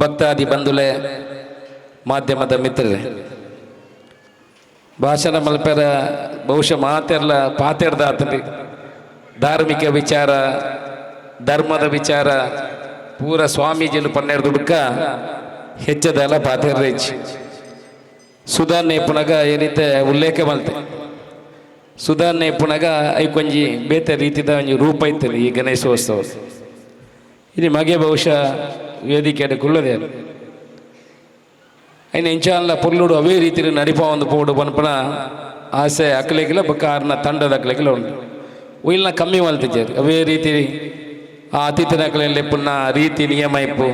ಭಕ್ತಾದಿ ಬಂಧುಲೆ, ಮಾಧ್ಯಮದ ಮಿತ್ರರೇ, ಭಾಷಣ ಮಲ್ಪೆರ ಬಹುಶಃ ಮಾತೆರ್ಲ ಪಾತೆರ್ದಾತಂದು. ಧಾರ್ಮಿಕ ವಿಚಾರ, ಧರ್ಮದ ವಿಚಾರ ಪೂರ ಸ್ವಾಮೀಜಿಲು ಪನ್ನೆರ್ದು ಬುಕ್ಕ ಹೆಚ್ಚದಲ್ಲ ಪಾತೆರ್ರೇಚ್. ಸುಧಾರಣೆ ಪುನಗ ಏನಿತ್ತೆ ಉಲ್ಲೇಖ ಮಲ್ತೆ. ಸುಧಾರಣೆ ಪುನಗ ಐಕೊಂಜಿ ಬೇತೆ ರೀತಿದ ಒಂಜಿ ರೂಪ ಇತ್ತದೆ ಈ ಗಣೇಶೋತ್ಸವ. ಇನಿ ಮಗೆ ಬಹುಶಃ ವೇದಿಕೆ ಕುಲ್ಲದೆ. ಐನ ಇಂಚಾನ್ಲ ಪೊರ್ಲುಡು ಅವೇ ರೀತಿಯಲ್ಲಿ ನಡಿಪ ಒಂದು ಪೋಡು ಪನ್ಪನ ಆಸೆ ಅಕ್ಲೆಗಿಲ್ಲ, ಬೊಕ್ಕ ಆರ್ನ ತಂಡದ ಅಕ್ಲೆಗಿಲ್ಲ ಉಂಡು. ಒಯ್ಲ್ನ ಕಮ್ಮಿ ಮಲ್ತಿದ್ದೇರು. ಅವೇ ರೀತಿ ಆ ಅತಿಥಿನಕ್ಲೆ ಲೆಪ್ಪುನ ರೀತಿ ನಿಯಮ ಇಪ್ಪು.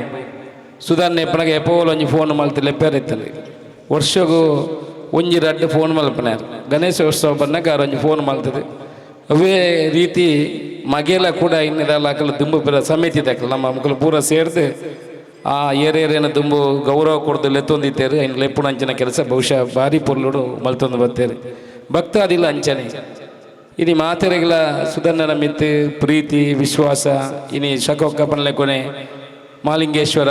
ಸುಧಾರಣೆ ಇಪ್ಪನಾಗ ಎಪೋಲ ಒಂಜಿ ಫೋನ್ ಮಲ್ತಿ ಲೆಪ್ಪೇರ್ ಇತ್ತಲ್ಲ. ವರ್ಷಗು ಒಂಜಿ ರಡ್ಡ್ ಫೋನ್ ಮಲ್ಪನಾರ್. ಗಣೇಶೋತ್ಸವ ಬಂದಾಗ ಆರ್ ಒಂಜಿ ಫೋನ್ ಮಲ್ತದೆ. ಅವೇ ರೀತಿ ಮಗೆಲ ಕೂಡ ಇನ್ನಿದಲ್ಲ ಅಕಲು ದುಂಬು ಪೂರ ಸಮಿತಿ ದಕಲು ನಮ್ಮ ಮುಕಲು ಪೂರ ಸೇರ್ದು ಆ ಏರೇರೇನ ದುಂಬು ಗೌರವ ಕೊಡ್ದು ಲೆತ್ತೊಂದಿತ್ತೇರು. ಐನ್ ಲೆಪ್ಪುನಂಚಿನ ಕೆಲಸ ಬಹುಶಃ ಭಾರಿ ಪೊರ್ಲುಡು ಮಲ್ತೊಂದು ಬತ್ತೇರು. ಭಕ್ತಾದಿಲ್ಲ ಅಂಚನೆ. ಇನಿ ಮಾತೆರೆಗಳ ಸುಧನ್ನನ ಮಿತ್ತು ಪ್ರೀತಿ ವಿಶ್ವಾಸ. ಇನಿ ಶಕೋಕ್ಕ ಪನ್ಲೆ ಕೊನೆ ಮಾಲಿಂಗೇಶ್ವರ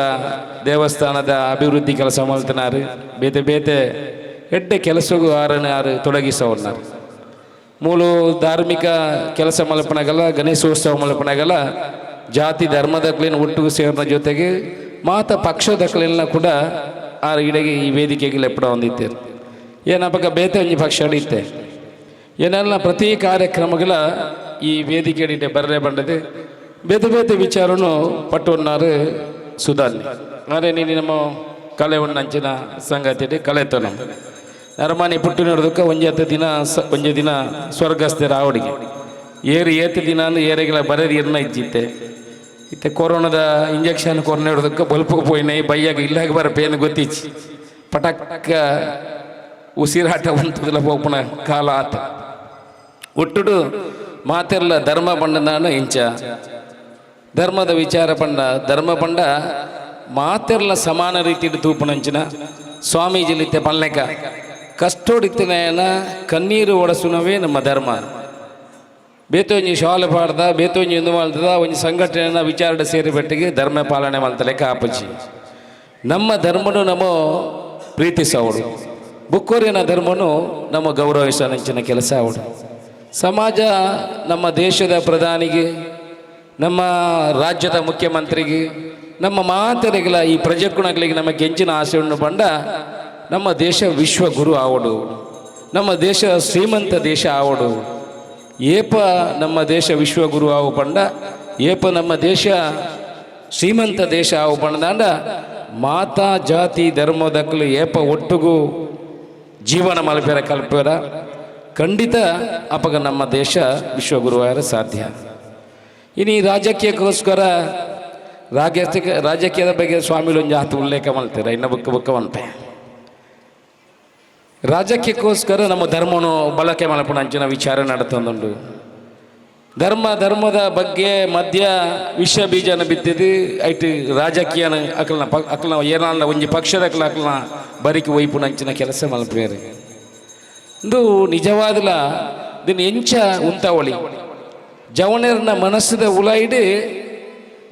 ದೇವಸ್ಥಾನದ ಅಭಿವೃದ್ಧಿ ಕೆಲಸ ಮಲ್ತನಾರು. ಬೇತೆ ಬೇತೆ ಎಡ್ಡೆ ಕೆಲಸಗೂ ಆರನ ಆರು ತೊಡಗಿಸವన్నారు. ಮೂಲು ಧಾರ್ಮಿಕ ಕೆಲಸ ಮಲ್ಪನಾಗಲ್ಲ, ಗಣೇಶೋತ್ಸವ ಮಲ್ಪನಾಗಲ್ಲ, ಜಾತಿ ಧರ್ಮದಕ್ಲೇನು ಒಟ್ಟಿಗೆ ಸೇರಿನ ಜೊತೆಗೆ ಮಾತ ಪಕ್ಷದಕ್ಲೆಲ್ಲ ಕೂಡ ಆ ಇಡೆಗೆ ಈ ವೇದಿಕೆಗೆ ಲೆಪ್ಪಡ ಹೊಂದಿತ್ತೇರು. ಏನಪ್ಪಕ ಬೇತೆ ಒಂಜಿ ಪಕ್ಷ ಇತ್ತೆ ಏನೆಲ್ಲ ಪ್ರತಿ ಕಾರ್ಯಕ್ರಮಗಳ ಈ ವೇದಿಕೆ ಬರ್ರೆ ಬಂಡದೆ ಬೇತೆ ಬೇತೆ ವಿಚಾರನು ಪಟ್ಟೊನ್ನಾರು ಸುಧಾರಣೆ. ಅರೆ ನೀನು ನಮ್ಮ ಕಲೆ ಉಣ್ಣಂಚಿನ ಸಂಗತಿ ಕಲೆತನ ನರಮಾನಿ ಪುಟ್ಟು ನೋಡೋದಕ್ಕೆ ಒಂಜಿ ಹತ್ತು ದಿನ ಒಂಜಿ ದಿನ ಸ್ವರ್ಗಸ್ಥರ ಆವಡಿಗೆ ಏರು ಏತು ದಿನ ಅಂದ್ರೆ ಏರೆಗಳ ಬರೆದು ಇರ್ನ ಇಜ್ಜಿತ್ತೆ. ಇತ್ತೆ ಕೊರೋನಾದ ಇಂಜೆಕ್ಷನ್ ಕೊರ್ನ ಹಿಡ್ದಕ್ಕೆ ಬಲ್ಪು ಪೋಯಿನ ಬೈಯಾಗ ಇಲ್ಲಾಗ ಬರಪೇನು ಗೊತ್ತಿಚ್ಚಿ. ಪಟಕ್ಕ ಉಸಿರಾಟ ಉಂತದಲ್ಲ ಪೋಪುನ ಕಾಲ ಆತ. ಒಟ್ಟುಡು ಮಾತೆಲ್ಲ ಧರ್ಮ ಪಂಡನಾನು ಇಂಚ ಧರ್ಮದ ವಿಚಾರ ಪಂಡ, ಧರ್ಮ ಪಂಡ ಮಾತೆರ್ಲ ಸಮಾನ ರೀತಿಯಲ್ಲಿ ತೂಪುನಂಚಿನ. ಸ್ವಾಮೀಜಿಲಿತ್ತೆ ಪಲ್ಲೆಕ ಕಷ್ಟೋಡಿತ್ತಿನ ಕಣ್ಣೀರು ಒಡಸುನವೇ ನಮ್ಮ ಧರ್ಮ. ಬೇತೆ ಒಂಜಿ ಶಾಲೆ ಪಾಡ್ದ, ಬೇತೆ ಒಂಜಿ ಇಂದು ಮಾಡ್ತದ, ಒಂಜಿ ಸಂಘಟನೆಯ ವಿಚಾರಣೆ ಸೇರಿ ಬೆಟ್ಟಿಗೆ ಧರ್ಮ ಪಾಲನೆ ಮಾಡ್ತಲೆಕ್ಕ ಆಪುಜಿ. ನಮ್ಮ ಧರ್ಮನು ನಮ್ಮ ಪ್ರೀತಿಸವಡು, ಬುಕ್ಕೋರಿನ ಧರ್ಮನು ನಮ್ಮ ಗೌರವಿಸೋ ಕೆಲಸ ಅವಡು. ಸಮಾಜ ನಮ್ಮ ದೇಶದ ಪ್ರಧಾನಿಗೆ, ನಮ್ಮ ರಾಜ್ಯದ ಮುಖ್ಯಮಂತ್ರಿಗೆ, ನಮ್ಮ ಮಾತರಿಗಳ ಈ ಪ್ರಜೆಗುಣಗಳಿಗೆ ನಮ್ಮ ಕೆಂಚಿನ ಆಸೆಯನ್ನು ಬಂಡ ನಮ್ಮ ದೇಶ ವಿಶ್ವಗುರು ಆವಡು, ನಮ್ಮ ದೇಶ ಶ್ರೀಮಂತ ದೇಶ ಆವಡು. ಏಪ ನಮ್ಮ ದೇಶ ವಿಶ್ವಗುರು ಆವು ಪಂಡ, ಏಪ ನಮ್ಮ ದೇಶ ಶ್ರೀಮಂತ ದೇಶ ಆವು ಪಂಡದಾಂಡ, ಮಾತಾ ಜಾತಿ ಧರ್ಮದಕ್ಕಲು ಏಪ ಒಟ್ಟುಗೂ ಜೀವನ ಮಲ್ಪೆರ ಕಲ್ಪೆರ, ಖಂಡಿತ ಅಪಗ ನಮ್ಮ ದೇಶ ವಿಶ್ವಗುರುವಾರ ಸಾಧ್ಯ. ಇನ್ನು ಈ ರಾಜಕೀಯಕ್ಕೋಸ್ಕರ ರಾಜಕೀಯ ರಾಜಕೀಯದ ಬಗ್ಗೆ ಸ್ವಾಮಿಗಳು ಒಂದು ಜಾತಿ ಉಲ್ಲೇಖ ಮಾಡ್ತಾರೆ. ಇನ್ನು ಬುಕ್ಕ ಬುಕ್ಕ ಅಂತೆ ರಾಜಕೀಯಕ್ಕೋಸ್ಕರ ನಮ್ಮ ಧರ್ಮನು ಬಳಕೆ ಮಲ್ಪುನ ಅಂಚಿನ ವಿಚಾರ ನಡತಂದುಂಡು. ಧರ್ಮ ಧರ್ಮದ ಬಗ್ಗೆ ಮಧ್ಯ ವಿಷ ಬೀಜನ ಬಿತ್ತಿದ್ದು ಐಟ್ ರಾಜಕೀಯನ ಅಕಲ್ನ ಅಕಲ್ನ ಏನಾಲ ಒಂಜಿ ಪಕ್ಷದ ಅಕಲ್ನ ಅಕಲ್ನ ಬರಿಕೆ ಒಯ್ಪುನ ಅಂಚಿನ ಕೆಲಸ ಮಲ್ಪೇರು. ಇಂದು ನಿಜವಾದಲ ದಿನ ಎಂಚ ಉಂತಾವಳಿ ಜವಣರ್ನ ಮನಸ್ಸದ ಉಲಾಯಿಡು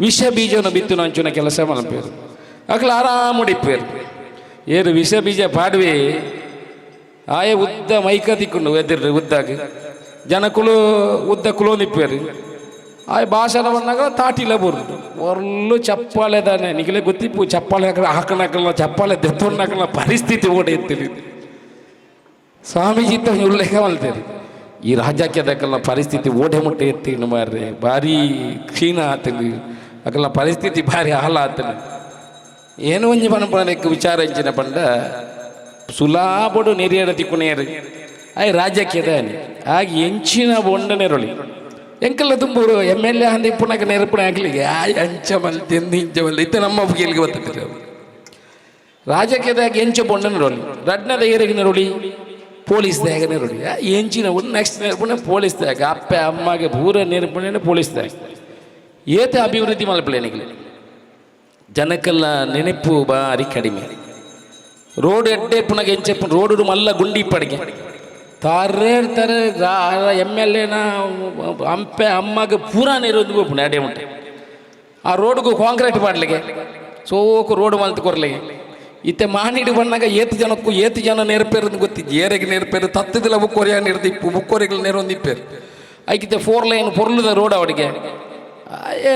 ವಿಷ ಬೀಜನ ಬಿತ್ತುನ ಅಂಚಿನ ಕೆಲಸ ಮಲ್ಪೇರು. ಅಕಲ ಆರಾಮ ಉಡಿಪೇರು. ಏರು ವಿಷ ಬೀಜ ಪಾಡುವೆ, ಆಯ ಉದ್ದ ಮೈಕ ತಿಕ್ಕೊಂಡು ಎದಿರ್ರಿ ಉದ್ದಾಗ ಜನಕುಲು ಉದ್ದ ಕುಲೋನಿಪ್ಪೇರು. ಆಯ್ ಭಾಷಣ ಬಂದಾಗ ತಾಟಿಲ್ಲ ಬೋರ್ದು ಒರ್ಲು ಚಪ್ಪಾಳೆ ದಾನೆ. ನಿಗಲೇ ಗೊತ್ತಿಪ್ಪು, ಚಪ್ಪಾಳೆ ಹಾಕಣಕಲ್ಲ, ಚಪ್ಪಾಳೆ ದೆತ್ತೊಂಡಾಕಲ್ಲ ಪರಿಸ್ಥಿತಿ ಓಡಿ ಇರ್ತೀರಿ. ಸ್ವಾಮೀಜಿ ಉಲ್ಲೇಖ ಮಲ್ತೇರಿ, ಈ ರಾಜಕೀಯದಕ್ಕಲ್ಲ ಪರಿಸ್ಥಿತಿ ಓಡೆ ಮುಟ್ಟೆ ಎತ್ತಿ ಮಾರ್ರೆ, ಭಾರಿ ಕ್ಷೀಣ ಆತಲಿ, ಅಕಲ್ನ ಪರಿಸ್ಥಿತಿ ಭಾರಿ ಹಾಲ ಆತಲಿ. ಏನು ಒಂಜಿ ಪನಪನಕ್ಕೆ ವಿಚಾರ ಇಂಚಿನ ಪಂಡ, ಸುಲಾಬಡು ನೆರಿಯಡ ತಿಕ್ಕುನೇರು ಆಯ್ ರಾಜಕೀಯದ ಆಗಿ ಎಂಚಿನ ಬೊಂಡ ನೆರಳಿ ಎಂಕಲ್ಲ ತುಂಬೂರು ಎಮ್ ಎಲ್ ಎ ಅಂದ ಇಪ್ಪುನಕ ನೆರಪುಣ ಹಾಕ್ಲಿಗೆ ಆ ಅಂಚ ಮಲ್ತಿಂದು ಇಂಚ ಮಲ್ತಿ ಇತ್ತೆ ನಮ್ಮ ಬುಗಿಲ್ಗೆ ಬರ್ತದೆ. ರಾಜಕೀಯದಾಗ ಎಂಚ ಬೊಂಡ ನೆರಳಿ, ರಡ್ನದ ಏರಿಗೆ ನೆರಳಿ, ಪೊಲೀಸ್ ದಾಗ ನೆರಳಿ, ಎಂಚಿನ ನೆಕ್ಸ್ಟ್ ನೆರಪುಣ ಪೊಲೀಸ್ ದಾಗ, ಅಪ್ಪೆ ಅಮ್ಮಗೆ ಪೂರ ನೆರಪುಣೆ ಪೊಲೀಸ್ ದಾಗ. ಏತೆ ಅಭಿವೃದ್ಧಿ ಮಲ್ಪಲೇನಿಗೆ ಜನಕ್ಕೆಲ್ಲ ನೆನಪು ಭಾರಿ ಕಡಿಮೆ. ರೋಡ್ ಎಡ್ಡೆ ಪುನಗ ಎಂಚೆಪ್ಪು ರೋಡು ಮಲ್ಲ ಗುಂಡಿ ಪಡಿಗೆ ತಾರೆ ತಾರೆ ಎಮ್ ಎಲ್ ಎನ ಅಂಪೆ ಅಮ್ಮಗೆ ಪೂರಾ ನೀರು ಪುಣ ಅಡೆ ಉಂಟೆ. ಆ ರೋಡ್ಗೂ ಕಾಂಕ್ರೀಟ್ ಮಾಡಲಿಕ್ಕೆ ಸೋಕು ರೋಡ್ ಮಲ್ತು ಕೊರ್ಲೆ. ಇತ್ತೆ ಮಾನಿಡು ಬಣ್ಣಗ ಏತ್ ಜನಕ್ಕೂ ಏತ್ ಜನ ನೆರಪೇರು ಗೊತ್ತಿದ್ದು, ಏರೆಗೆ ನೆರಪೇರು ತತ್ತದಿಲ್ಲ. ಬುಕ್ಕೋರಿಯ ನೆರೆದಿಪ್ಪು, ಬುಕ್ಕೋರಿಗಳು ನೆರೊಂದಿಪ್ಪೇರು. ಐಕಿತ್ತೆ ಫೋರ್ ಲೈನ್ ಪೊರ್ಲುದ ರೋಡ್. ಅವಡಿಗೆ ಏ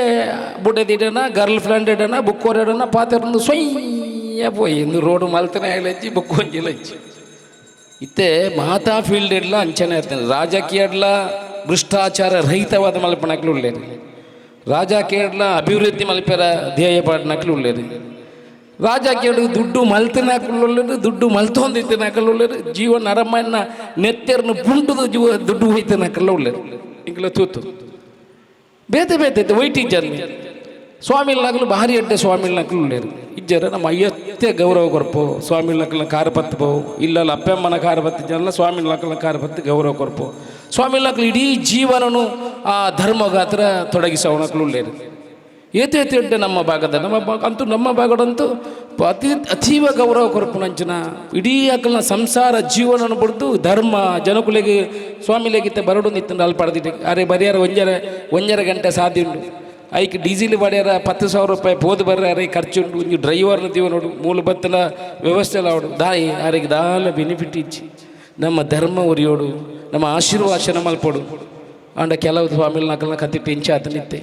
ಬುಡ್ಡೆದಿಡನ, ಗರ್ಲ್ ಫ್ರೆಂಡ್ ಇಡನ, ಬುಕ್ಕೋರಿಡನ ಪಾತೆರೊಂದು ಸೊಯ್ಯ ಪೋಯಿ. ಇಂದು ರೋಡ್ ಮಲ್ತನೆ ಲಜ್ಜಿ, ಬುಕ್ ಒಂಜಿ ಲಜ್ಜಿ. ಇತ್ತೆ ಮಾತಾ ಫೀಲ್ಡ್ ಇಡ್ಲ ಅಂಚನೆ ಇರ್ತೇನೆ. ರಾಜಕೀಯ ಭ್ರಷ್ಟಾಚಾರ ರಹಿತವಾದ ಮಲ್ಪನಕ್ಲು ಉಳ್ಳೇರು, ರಾಜಕೀಯ ಅಭಿವೃದ್ಧಿ ಮಲ್ಪೆರ ಧ್ಯೇಯ ಪಾಡ್ನಕ್ಲು ಉಳ್ಳೇರು. ರಾಜಕೀಯ ದುಡ್ಡು ಮಲ್ತಿನಾಕಲು, ದುಡ್ಡು ಮಲ್ತೊಂದಿತ್ತಿನಕಲು ಉಳ್ಳೇರು. ಜೀವನ ಅರಮನ್ನ ನೆತ್ತೆರ್ನು ಪುಂಟುದು ಜೀವ ದುಡ್ಡು ಹೋಯ್ತಿನಕಲ್ಲ ಉಳ್ಳೇರು. ಇಂಗ್ಲ ತೂತು ಬೇತೆ ಬೇತೆ ಇತ್ತು. ವೈಟ್ ಇಜ್ಜರ್ ಸ್ವಾಮಿಲ್ನಾಗಲು ಭಾರಿ ಅಡ್ಡೆ ಸ್ವಾಮಿಲ್ನಕಲು ಉಳ್ಳೇರು ಇಜ್ಜರ. ನಮ್ಮ ಅಯ್ಯತ್ತೆ ಗೌರವ ಕೊರ್ಪು ಸ್ವಾಮಿಲ್ನಕಲ್ನ ಕಾರು ಪತ್ತು ಇಲ್ಲಲ್ಲ. ಅಪ್ಪಮ್ಮನ ಕಾರು ಪತ್ತು ಜನ ಸ್ವಾಮಿಲ್ನಕಲ್ನ ಕಾರು ಪತ್ತು ಗೌರವ ಕೊರ್ಪು. ಸ್ವಾಮಿಲ್ನಕಲು ಇಡೀ ಜೀವನನು ಆ ಧರ್ಮಗಾತ್ರ ತೊಡಗಿಸವನಕಲು ಉಳ್ಳೇರು. ಏತೆ ಏತೆ ನಮ್ಮ ಭಾಗದ ನಮ್ಮ ಭಾಗ ಅಂತೂ, ನಮ್ಮ ಭಾಗದಂತೂ ಅತಿ ಅತೀವ ಗೌರವ ಕೊರ್ಪುನಂಚಿನ. ಇಡೀ ಅಕಲ್ನ ಸಂಸಾರ ಜೀವನನ ಬಿಡ್ದು ಧರ್ಮ ಜನಕುಲೆಗೆ ಸ್ವಾಮಿಲೆಗಿತ್ತ ಬರಡು ನಿತ್ತ ಅಲ್ಪ ಅರೆ ಬರಿಯಾರ ಒಂಜರೆ ಒಂಜರೆ ಗಂಟೆ ಸಾಧ್ಯ ಉಂಡು. ಐಕ್ ಡೀಸೆಲ್ ಬಡಿಯಾರ 10,000 ರೂಪಾಯಿ ಪೋದು ಬರ್ರೆ. ಅರೆ ಖರ್ಚು ಉಂಟು. ಒಂಜಿ ಡ್ರೈವರ್ನ ತೀವ ನೋಡು, ಮೂಲ ಬತ್ತಲ ವ್ಯವಸ್ಥೆ ಎಲ್ಲ ಅವಡು ದಾಯಿ ಅರೆಗೆ ದಾಲ ಬೆನಿಫಿಟ್ ಇಚ್ಚಿ. ನಮ್ಮ ಧರ್ಮ ಉರಿಯೋಡು, ನಮ್ಮ ಆಶೀರ್ವಾಚನ ಮಲ್ಪೋಡು. ಅಂಡ ಕೆಲವು ಸ್ವಾಮಿಲ್ನಕಲ್ನ ಕತ್ತಿಟ್ಟು ಇಂಚ ಆತನಿತ್ತೆ.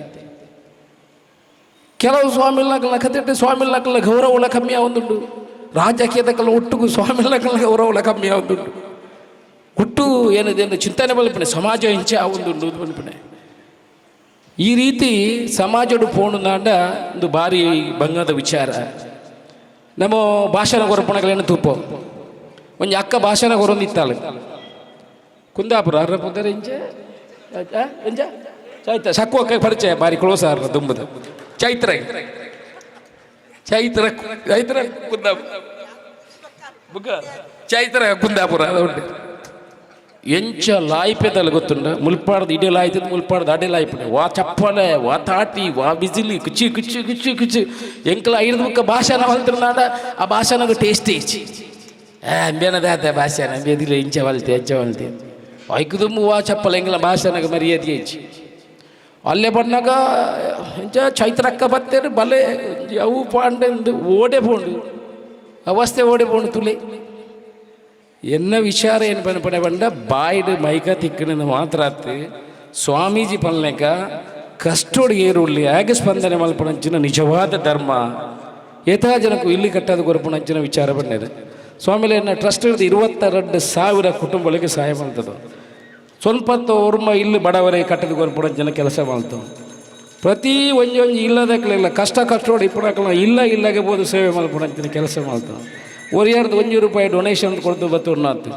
ಕೆಲವು ಸ್ವಾಮಿಲ್ನಕಲ್ನ ಕತ್ತಿಟ್ಟು ಸ್ವಾಮಿಲ್ನಕಲ್ನ ಗೌರವಲ ಕಮ್ಮಿ ಆವೊಂದುಂಡು. ರಾಜಕೀಯದಕಲ್ಲ ಒಟ್ಟುಗು ಸ್ವಾಮಿಲ್ನಕಲ್ನ ಗೌರವಲ ಕಮ್ಮಿ ಆವೊಂದುಂಡು. ಒಟ್ಟು ಏನಿದೆ ಅಂದ್ರೆ ಚಿಂತನೆ ಮಲ್ಪನೆ, ಸಮಾಜ ಇಂಚೆ ಆವೊಂದುಂಡು ಮಲ್ಪನೆ. ಈ ರೀತಿ ಸಮಾಜಡು ಪೋಣುಂದಾಂಡ ಒಂದು ಭಾರಿ ಬಂಗದ ವಿಚಾರ. ನಮ್ಮ ಭಾಷಣ ಕೊರಪಣಗಳೇನು ತೂಪೋ. ಒಂಜಿ ಅಕ್ಕ ಭಾಷಣ ಕೊರೊಂದಿತ್ತಾಳೆ ಕುಂದಾಪುರ. ಅರ್ರ ಪುದರ್ ಇಂಚೆ ಎಂಚ? ಚೈತ್ರ. ಸಕ್ಕು ಅಕ್ಕ ಪರಿಚಯ, ಬಾರಿ ಕ್ಲೋಸ್ ಆರ್ನ ದುಂಬುದು. ಚೈತ್ರ, ಚೈತ್ರ, ಚೈತ್ರ ಕುಂದಾಪುರ ಬುಕ್ಕ, ಚೈತ್ರ ಕುಂದಾಪುರ ಅದು ಉಂಟು. ಎಂಚ ಲಾಯ್ಪೆದಲ್ಲ ಗೊತ್ತುಂಡ? ಮುಲ್ಪಾಡ್ದು ಇಡೀ ಲಾಯ್ತದ, ಮುಲ್ಪಾಡ್ದು ಅಡೆ ಲಾಯ್ಪಡೆ. ವಾ ಚಪ್ಪಲೆ, ವಾ ತಾಟಿ, ವಾ ಬಿಸಿಲಿ, ಕುಚ್ಚಿ ಕುಚ್ಚಿ ಕುಚ್ಚಿ ಕುಚ್ಚಿ. ಎಂಕಲ ಐದು ಬುಕ್ಕ ಭಾಷಣ ಮಲ್ತಿರ್ನಾಡ ಆ ಭಾಷಣకు ಟೇಸ್ಟ್ ಇಚ್ಚಿ. ಅಂಬೇನದ ಭಾಷಣ ಅಂಬೇದಿಲ್ಲ. ಇಂಚ ವಲ್ತೆ, ಎಂಚ ವಲ್ತೆ ಐಕುದುಂಬು ವಾ ಚಪ್ಪಲ. ಎಂಕಲ ಭಾಷಣಕ್ಕೆ ಮರ್ಯಾದೆ ಇಚ್ಚಿ. ಅಲ್ಲೇ ಬಣ್ಣಾಗ ಎಂಚ ಚೈತ್ರಕ್ಕ ಬತ್ತೇರು ಬಲೆ ಅವು ಪಾಂಡೆಂದು ಓಡೆ ಪೋಂಡು, ಅವಸ್ಥೆ ಓಡೆ ಪೋಂಡು ತುಲೆ. ಎನ್ನ ವಿಚಾರ ಏನು ಪನ್ಪಣೆ ಪಂಡ, ಬಾಯ್ಡ್ ಮೈಕ ತಿಕ್ಕಣಿಂದ ಮಾತ್ರ ಆತು. ಸ್ವಾಮೀಜಿ ಪನ್ಲೆಕ ಕಷ್ಟೋಡು ಏರುಳ್ಳಿ ಆಗ ಸ್ಪಂದನೆ ಮಲ್ಪಣಂಚಿನ ನಿಜವಾದ ಧರ್ಮ ಏತಾ ಜನಕ್ಕೂ ಇಲ್ಲಿ ಕಟ್ಟದ ಕೊರಪಣಂಚಿನ ವಿಚಾರ ಬಂದಿದೆ. ಸ್ವಾಮಿಲೆ ಟ್ರಸ್ಟ್ ಹಿಡಿದು 22,000 ಕುಟುಂಬಗಳಿಗೆ ಸಹಾಯ ಮಾಡ್ತದೆ. ಸ್ವಲ್ಪ ಒರ್ಮ ಇಲ್ಲಿ ಬಡವರಿಗೆ ಕಟ್ಟದ ಕೊರಪಣಂಚಿನ ಕೆಲಸ ಮಾಡ್ತು. ಪ್ರತಿ ಒಂಜಿ ಒಂಜಿ ಇಲ್ಲದಕ್ಲೆಲ್ಲ ಕಷ್ಟ ಕಷ್ಟೋಡು ಇಪ್ಪಡಕ್ಕಲ್ಲ ಇಲ್ಲ ಇಲ್ಲಾಗೆ ಬೋದು ಸೇವೆ ಮಲ್ಪಣಂಚಿನ ಕೆಲಸ ಮಾಡ್ತು. ಒರಿಯಾರ್ದು ₹1 ಡೊನೇಷನ್ ಕೊಡ್ತು ಬತ್ತುರ್ನಾತು.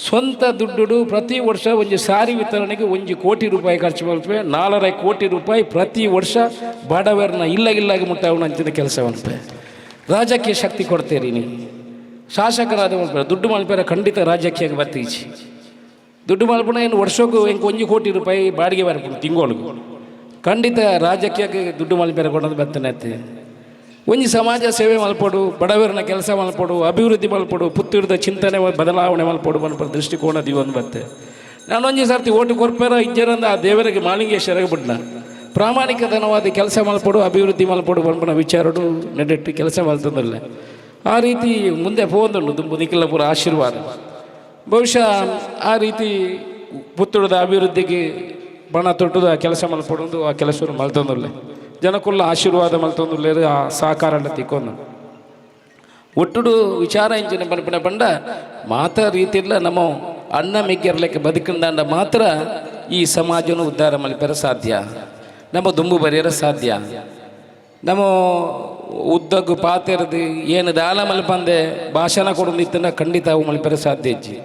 ಸ್ವಂತ ದುಡ್ಡು ಪ್ರತಿ ವರ್ಷ ಒಂಜಿ ಸಾರಿ ವಿತರಣೆಗೆ ₹1 ಕೋಟಿ ಖರ್ಚು ಮಾಡ್ತೇವೆ. ₹4.5 ಕೋಟಿ ಪ್ರತಿ ವರ್ಷ ಬಡವರನ್ನ ಇಲ್ಲ ಇಲ್ಲಾಗಿ ಮುಟ್ಟಾವಣ ಕೆಲಸ ಮಾಡ್ತೇವೆ. ರಾಜಕೀಯ ಶಕ್ತಿ ಕೊಡ್ತೇರಿ ನೀ ಶಾಸಕರಾದ ಮಲ್ಪೆರ ದುಡ್ಡು ಮಲ್ಪೆರ ಖಂಡಿತ ರಾಜಕೀಯಕ್ಕೆ ಬತ್ತೀಚಿ. ದುಡ್ಡು ಮಲ್ಪುನ ಏನು ವರ್ಷಕ್ಕೂ ಎಂಕ್ ₹1 ಕೋಟಿ ಬಾಡಿಗೆ ಬರ್ಪುಂಡು ತಿಂಗಳಿಗೆ. ಖಂಡಿತ ರಾಜಕೀಯಕ್ಕೆ ದುಡ್ಡು ಮಲ್ಪೆರ ಕೊಡೋದು ಬತ್ತನೆ. ಒಂಜಿ ಸಮಾಜ ಸೇವೆ ಮಲ್ಪೊಡು, ಬಡವರನ್ನ ಕೆಲಸ ಮಲ್ಪೊಡು, ಅಭಿವೃದ್ಧಿ ಮಲ್ಪೊಡು, ಪುತ್ತಿಡ್ದ ಚಿಂತನೆ ಬದಲಾವಣೆ ಮಲ್ಪೊಡು ಮಲ್ಪ ದೃಷ್ಟಿಕೋನ ದಿವೊಂದು ಬತ್ತೆ. ನಾನೊಂಜಿ ಸರ್ತಿ ಓಟು ಕೊರ್ಪೇರ ಇಜ್ಜರಂದ ಆ ದೇವರಿಗೆ ಮಾಳಿಂಗೇಶ್ವರಗೆ ಬಿಡ್ನ. ಪ್ರಾಮಾಣಿಕತನವಾದ ಕೆಲಸ ಮಲ್ಪೊಡು, ಅಭಿವೃದ್ಧಿ ಮಲ್ಪೊಡು ಪನ್ಪುನ ವಿಚಾರಡು ನೆಡೆಟ್ಟು ಕೆಲಸ ಮಲ್ತಂದಲ್ಲ. ಆ ರೀತಿ ಮುಂದೆ ಪೋಂದುಂಡು ದುಂಬು ನಿಖಿಲ ಪೂರ ಆಶೀರ್ವಾದ. ಬಹುಶಃ ಆ ರೀತಿ ಪುತ್ತೂರದ ಅಭಿವೃದ್ಧಿಗೆ ಬಣ ತೊಟ್ಟುದು ಆ ಕೆಲಸ ಮಲ್ಪೊಡೊಂದು ಆ ಕೆಲಸ ಮಲ್ತೊಂದುಲ್ಲೆ. ಜನಕುಲ್ಲ ಆಶೀರ್ವಾದ ಮಲ್ತೊಂದುಲ್ಲೇರು, ಆ ಸಹಕಾರ ತಿಕ್ಕೊಂದು. ಒಟ್ಟುಡು ವಿಚಾರ ಇಂಚಿನ ಪನ್ಪಿನ ಪಂಡ, ಮಾತ ರೀತಿಲ್ಲ ನಮ್ಮ ಅಣ್ಣ ಮೆಗ್ಗೆರ್ಲೆಕ್ಕ ಬದುಕಿಂದಾಂಡ ಮಾತ್ರ ಈ ಸಮಾಜನ ಉದ್ಧಾರ ಮಲ್ಪೆರ ಸಾಧ್ಯ, ನಮ್ಮ ದುಂಬು ಬರೆಯರ ಸಾಧ್ಯ. ನಮ್ಮ ಉದ್ದಗು ಪಾತೆರದು ಏನು ದಾಲ ಮಲ್ಪಂದೆ ಭಾಷಣ ಕೊಡೊಂದಿತ್ತಂಡ ಖಂಡಿತ ಅವು ಮಲ್ಪೆರ ಸಾಧ್ಯ ಇಜ್ಜಿ.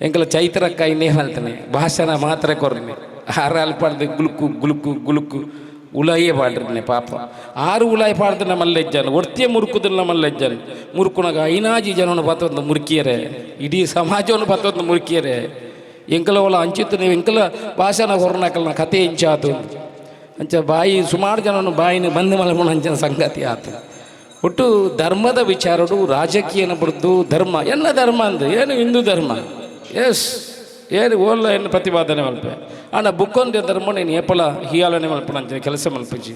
ಎಂಕಲ ಚೈತ್ರಕ್ಕ ಇನ್ನೇ ಮಲ್ತಾನೆ ಭಾಷಣ ಮಾತ್ರ ಕೊರ್ನೆ. ಆರು ಅಲ್ಪಾಡ್ದು ಗುಲುಕು ಗುಲುಕು ಗುಲುಕು ಉಲಾಯೇ ಪಾಡ್ರನೆ ಪಾಪ. ಆರು ಉಲಾಯಿ ಪಾಡ್ದು ಮಲ್ಲೆಜ್ಜಾನು ಒರ್ತಿಯ ಮುರುಕುದಿಲ್ಲ ಮಲ್ಲೆಜ್ಜಾನು. ಮುರುಕುನಗ ಐನಾಜಿ ಜನನ ಪತ್ತೊಂದು ಮುರುಕಿಯರೆ, ಇಡೀ ಸಮಾಜವನ್ನು ಪತ್ತೊಂದು ಮುರುಕಿಯರೆ. ಎಂಕಲ ಒಲ ಅಂಚಿತ್ತು ನೀವು ಎಂಕಲ ಭಾಷಣ ಕೊರ್ನಕಲ್ನ ಕತೆ ಇಂಚಾತು ಅಂಚ ಬಾಯಿ ಸುಮಾರು ಜನನು ಬಾಯಿನ ಬಂದ್ ಮಲ್ಪುನ ಅಂಚಿನ ಸಂಗತಿ ಆತು. ಒಟ್ಟು ಧರ್ಮದ ವಿಚಾರಡು ರಾಜಕೀಯನ ಬಿಡ್ದು ಧರ್ಮ ಎಲ್ಲ ಧರ್ಮ ಅಂದು ಏನು ಹಿಂದೂ ಧರ್ಮ ಎಸ್. ಏರ್ ಓಲ್ಲ ಎನ್ನ ಪ್ರತಿಪಾದನೆ ಮಲ್ಪೆ. ಆಂಡ ಬುಕ್ಕೊಂದೆ ಧರ್ಮನ ಏನು ಏಪಲ ಹೀಯಾಳನೆ ಮಲ್ಪುನಂಚಿನ ಕೆಲಸ ಮಲ್ಪುಜಿ.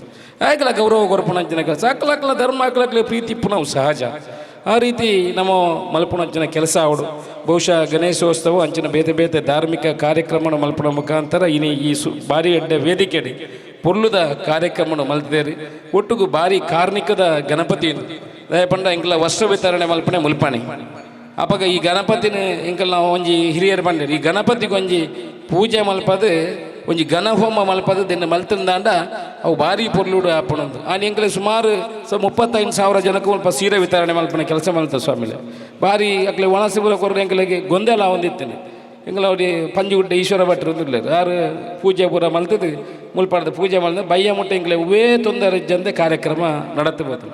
ಆಯ್ಕಲ ಗೌರವ ಕೊರ್ಪುನಂಚಿನ ಕೆಲಸ. ಅಕ್ಲಕ್ಲ ಧರ್ಮ, ಅಕ್ಲಕ್ಲ ಪ್ರೀತಿ ಇಪ್ಪುನವು ಸಹಜ. ಆ ರೀತಿ ನಮ್ಮ ಮಲ್ಪುನಂಚಿನ ಕೆಲಸ ಆವಡು. ಬಹುಶಃ ಗಣೇಶೋತ್ಸವ ಅಂಚಿನ ಬೇತೆ ಬೇತೆ ಧಾರ್ಮಿಕ ಕಾರ್ಯಕ್ರಮ ಮಲ್ಪುನ ಮುಖಾಂತರ ಇನಿ ಈ ಸು ಬಾರಿ ಎಡ್ಡೆ ವೇದಿಕೆಡಿ ಪೊರ್ಲುದ ಕಾರ್ಯಕ್ರಮ ಮಲ್ತಿದ್ದೇರಿ. ಒಟ್ಟುಗು ಬಾರಿ ಕಾರ್ಣಿಕದ ಗಣಪತಿ. ದಯಪಂಡ ಎಂಕ್ಲ ವಸ್ತ್ರ ವಿತರಣೆ ಮಲ್ಪನೆ ಮುಲ್ಪಾಣಿ. ಅಪಗ ಈ ಗಣಪತಿನ ಎಂಕಲ್ ನಾವು ಒಂಜಿ ಹಿರಿಯರು ಪಂಡೇರು, ಈ ಗಣಪತಿಗೆ ಒಂಜಿ ಪೂಜೆ ಮಲ್ಪದು, ಒಂಜಿ ಗಣಹೋಮ ಮಲ್ಪದು ದಿನ ಮಲ್ತಿಂದಾಂಡ ಅವು ಭಾರಿ ಪೊರ್ಲುಡು ಆಪುಣಂದು. ಆನ್ ಎಂಕಲೆ ಸುಮಾರು 35,000 ಜನಕ್ಕೆ ಮುಲ್ಪ ಸೀರೆ ವಿತರಣೆ ಮಲ್ಪನ ಕೆಲಸ ಮಲ್ತ ಸ್ವಾಮಿಲೆ. ಭಾರಿ ಅಕ್ಲೆ ಒಣಸು ಪೂರ ಕೊರ್ರೆ ಎಂಕಲೆಗೆ ಗೊಂದಲ ಆವೊಂದಿತ್ತೇನೆ. ಎಂಕಲ ಅವ್ರಿ ಪಂಜುಗುಡ್ಡೆ ಈಶ್ವರ ಭಟ್ರು ಉಲ್ಲೆರ್. ಆರು ಪೂಜೆ ಪೂರ ಮಲ್ತದು, ಮುಲ್ಪಾಡ್ದು ಪೂಜೆ ಮಲ್ದ ಬಯ್ಯ ಮುಟ್ಟ ಎಂಕಲೆ ಒವ್ವೇ ತೊಂದರೆ ಇಜ್ಜಂದೆ ಕಾರ್ಯಕ್ರಮ ನಡತು ಬೋದು.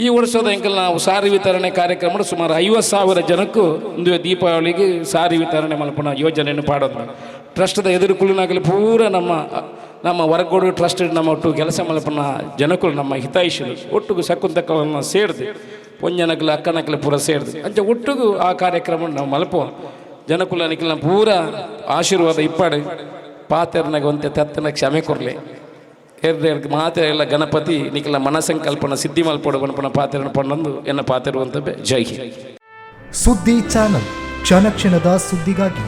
ಈ ವರ್ಷದ ಎಂಕಲ್ ನಾವು ಸಾರಿ ವಿತರಣೆ ಕಾರ್ಯಕ್ರಮ ಸುಮಾರು 50,000 ಜನಕ್ಕೂ ಒಂದು ದೀಪಾವಳಿಗೆ ಸಾರಿ ವಿತರಣೆ ಮಲ್ಪನ ಯೋಜನೆಯನ್ನು ಪಾಡೋದು. ಟ್ರಸ್ಟ್ದ ಎದುರು ಕುಳಿನಾಗಲಿ ಪೂರ ನಮ್ಮ ನಮ್ಮ ವರ್ಗೋಡು ಟ್ರಸ್ಟ್ ನಮ್ಮ ಒಟ್ಟು ಕೆಲಸ ಮಲ್ಪನ ಜನಕುಲು, ನಮ್ಮ ಹಿತೈಷಿಗಳು ಒಟ್ಟಿಗೆ ಶಕುಂತಕ್ಕವನ್ನು ಸೇರ್ದು, ಪೊಂಜನಕ್ಲು ಅಕ್ಕನಕ್ಲು ಪೂರ ಸೇರ್ದು ಅಂಚ ಒಟ್ಟಿಗೂ ಆ ಕಾರ್ಯಕ್ರಮ ನಾವು ಮಲ್ಪುವ. ಜನಕುಲ ನಿಕ್ಲ ಪೂರ ಆಶೀರ್ವಾದ ಇಪ್ಪಾಡು. ಪಾತೆರ್ನಾಗ ಒಂತೆ ತತ್ತನ ಕ್ಷಮೆ ಕೊರ್ಲೆ. ಎರ್ದು ಮಾತೆ ಎಲ್ಲ ಗಣಪತಿ ನಿಖಲ ಮನಸಂಕಲ್ಪನ ಸಿದ್ಧಿ ಮಲ್ಪೊಡು ಪನ್ಪುನ ಪಾತೆರನ ಪಣ್ಣೊಂದು ಎನ್ನ ಪಾತೆರುವಂತ. ಜೈ ಹಿಂದ್. ಸುದ್ದಿ ಚಾನಲ್, ಕ್ಷಣ ಕ್ಷಣದ ಸುದ್ದಿಗಾಗಿ.